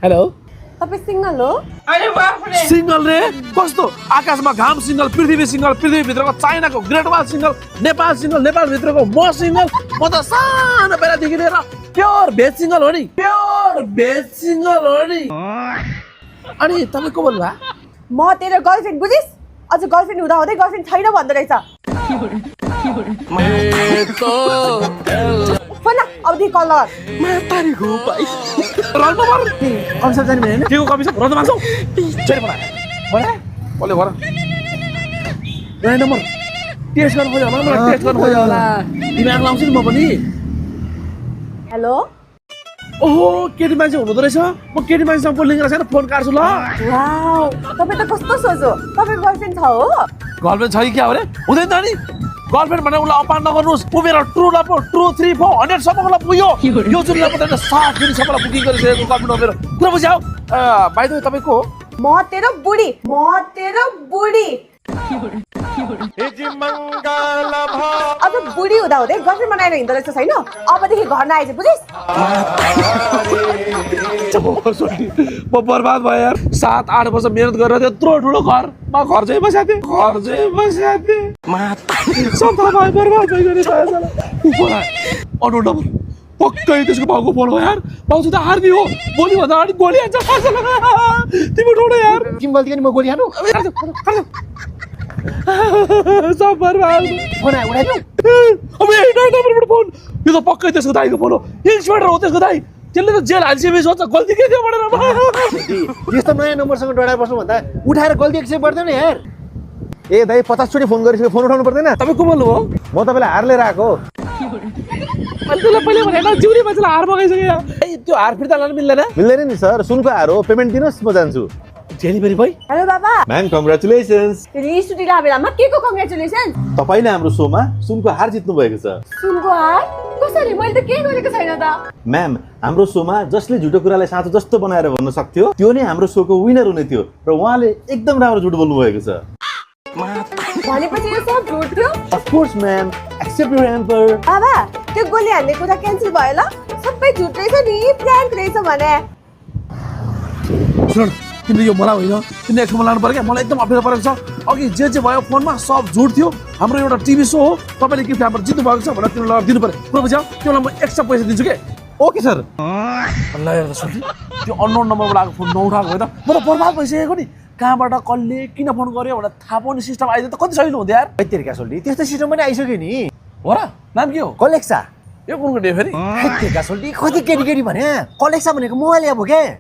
Hello तपाईँ single हो? Single रे कस्तो आकाशमा घाम सिंगल पृथ्वी सिंगल पृथ्वी भित्रको चाइनाको ग्रेट वाल सिंगल नेपाल भित्रको म सिंगल म त सानो बेलादेखि लिएर प्योर भेज सिंगल हो नि अनि तपाईँ को बोल्नु भयो म तेरो गर्लफ्रेन्ड बुझिस्? अझ गर्लफ्रेन्ड हुँदा हुँदै गर्लफ्रेन्ड छैन भन्दो रहेछ। फोन अबदेखि कल गर। मातारीको भाइ रल्नु मर कमिसन जाने भने के को कमिसन रद्द मान्छौ छैन बडा बोले भर नयाँ नम्बर टेस्ट गर्नु खोज्यो होला मलाई टेस्ट गर्नु खोज्यो होला दिमाग लाउँछु नि म पनि हेलो ओहो केटी मान्छे हुँदो रहेछ म केटी मान्छेसँग बोल्ने रहेछ फोन काट्छु ल वाउ तपाईँ त कस्तो सोझो। तपाईँ गर्लफ्रेन्ड छ हो? गर्लफ्रेन्ड छ कि क्या हो रे हुँदैन नि गर्लफ्रेन्ड भनेर उसलाई अपार नगर्नुहोस् ऊ मेरो ट्रु लभ 2 3 4 100 सम्मको पुग्यो यो जुन लभ त 7 दिन सबैलाई बुकिङ गरिसकेको गर्लफ्रेन्ड हो मेरो कुरा बुझ्यौ बाइ द वे तपाईको हो म तेरो बुढी अब बुढी हुँदा हुँदै गर्लफ्रेन्ड बनाएर हिँड्दो रहेछ छैन। अबदेखि घर नआएछ बुझिस्? म बर्बाद भयो यार 7-8 वर्ष मेहनत गरेर त्यत्रो ठुलो घर म घर चाहिँ बस्याथे सन्ता भाइ बर्बाद भइगयो साला अनु नम्बर पक्कै त्यसको भाउको फोन हो यार भाउजू त आर्मी हो बोली भन्दा अगाडि गोली हान्छ तिमी उठाउन यार तिमी गल्ती गर्ने म गोली हानु सब बर्बाद फोन आयो उठाइदिउ अब यही नम्बरबाट फोन यो त पक्कै त्यसको दाइको फोन हो इन्सपेक्टर हो त्यसको दाइ त्यसले त जेल हालिसकेपछि सोच्छ गल्ती के थियो भनेर यस्तो नयाँ नम्बरसँग डराएर बस्नु भन्दा उठाएर गल्ती एक्सेप्ट गर्दैन यार ए दाइ 50 चोटि फोन गरिसक्यो फोन उठाउनु पर्दैन तपाईँ को बोल्नु हो म तपाईँलाई हार लिएर आएको अनि त्यसलाई पहिले भनेर जिउरी मान्छेलाई हार मगाइसक्यो त्यो हार फिर्ता लानु मिल्दैन नि सर सुनको हार हो पेमेन्ट दिनुहोस् म जान्छु डेलिभरी भाइ हेलो बाबा म्याम कङ्ग्रेचुलेसन्स रिस उठिरहेको बेलामा के को कङ्ग्रेचुलेसन? तपाईँले हाम्रो सोमा सुनको हार जित्नु भएको छ सुनको हार कसरी? मैले त केही गरेको छैन त। म्याम हाम्रो सोमा जसले झुटो कुरालाई साँचो जस्तो बनाएर भन्न सक्थ्यो त्यो नै हाम्रो सोको विनर हुने थियो र उहाँले एकदम राम्रो झुट बोल्नु भएको छ भनेपछि यो सब झुट थियो? Of course ma'am except your एम्पर बाबा त्यो गोली हान्ने कुरा क्यान्सल भयो ल? सबै झुट रहेछ नि प्र्याङ्क रहेछ भने। सुन तिमीले यो मलाई होइन तिमीले एकछिन लानु पर्यो क्या मलाई एकदम अप्ठ्यारो परेको छ अघि जे भयो फोनमा सब झुट थियो हाम्रो एउटा टिभी सो हो तपाईँले गिफ्ट हाम्रो जित्नु भएको छ भनेर तिमीलाई दिनु पर्यो कुरा बुझ्यौ त्यसलाई म एक्स्ट्रा पैसा दिन्छु के ओके सर ल हेर सुन त्यो अननोन नम्बरबाट आएको फोन नउठाएको भए त म त बर्बाद भइसकेको नि कहाँबाट कसले किन फोन गर्यो भनेर थाहा पाउने सिस्टम आइदियो त कति सजिलो हुँदै यार तेरिका सोल्टी त्यस्तो सिस्टम पनि आइसक्यो नि हो र नाम के हो कलेक्सा यो कुनको डे फेरि तेरिका सोल्टी कति केटी भने कलेक्सा भनेको मोबाइल एप हो क्या